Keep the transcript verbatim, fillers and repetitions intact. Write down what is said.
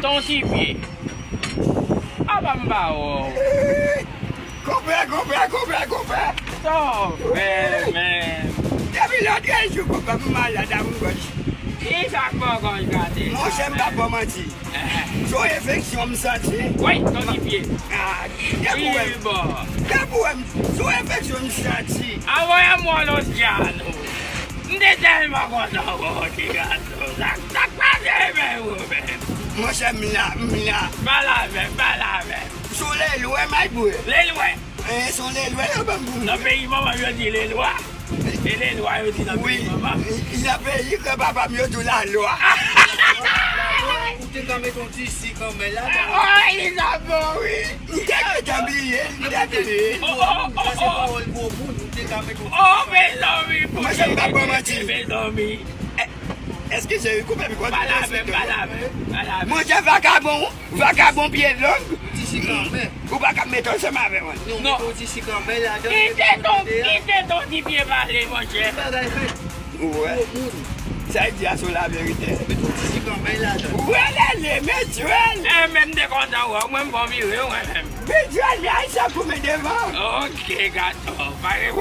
Ton ti pye. Apa m pa wè w? Konpè, konpè, konpè, konpè. Sa w fè, menm? Depi lòt jou, konpè, m malad a m gòj. Kisa k fè w gòj gate? Monchè, m p ap ba w manti. Son enfeksyon m santi. Wi, ton ti pye. Ah, depi w wè m, depi w wè m, son enfeksyon m santi. Anvoye m Wallace Djano. M te tèlman kontan wè w, ti gason. Sa, sa k pase, men, ou menm? Monchè, m la, m la. Pale avè m, pale avè m. Sou lelwè, my boy. Lelwè. Eh, sou lelwè, yo ban m pou m. Nan peyi manman m, yo di lelwa. E lelwa, yo di nan peyi manman m. Wi, nan peyi ke papa m, yo di lalwa. Ou te ka met yon ti sik anmè la. Oh, li sa bon, wi. M te gentan bliye, m te bliye. Oh, oh, oh, oh. Sa se pawòl gwo moun, ou te ka met yon ti sik anmè. Oh, mezanmi, pou mezanmi, mezanmi. Eskize, wi, koupe m, koupe m. Pale avè m, pale avè m, pale avè m. Monchè, vakabon, vakabon pye long. Ti sik anmè. Ou pa ka met ansanm avè mwen. Non, met yon ti sik anmè ladan. Kite ton, kite ton ti pye pale, monchè. Bagay fèt. Ou wè? Gwo moun. Sa y di a sou laverite. Met yon ti sik anmè ladan. Ou wè, lele, metyèl. Eh, menm te kontan wè w, mwen m bon vire, mwen menm. Metyèl, li ayisyen koumen devan. Ok, gato, pare.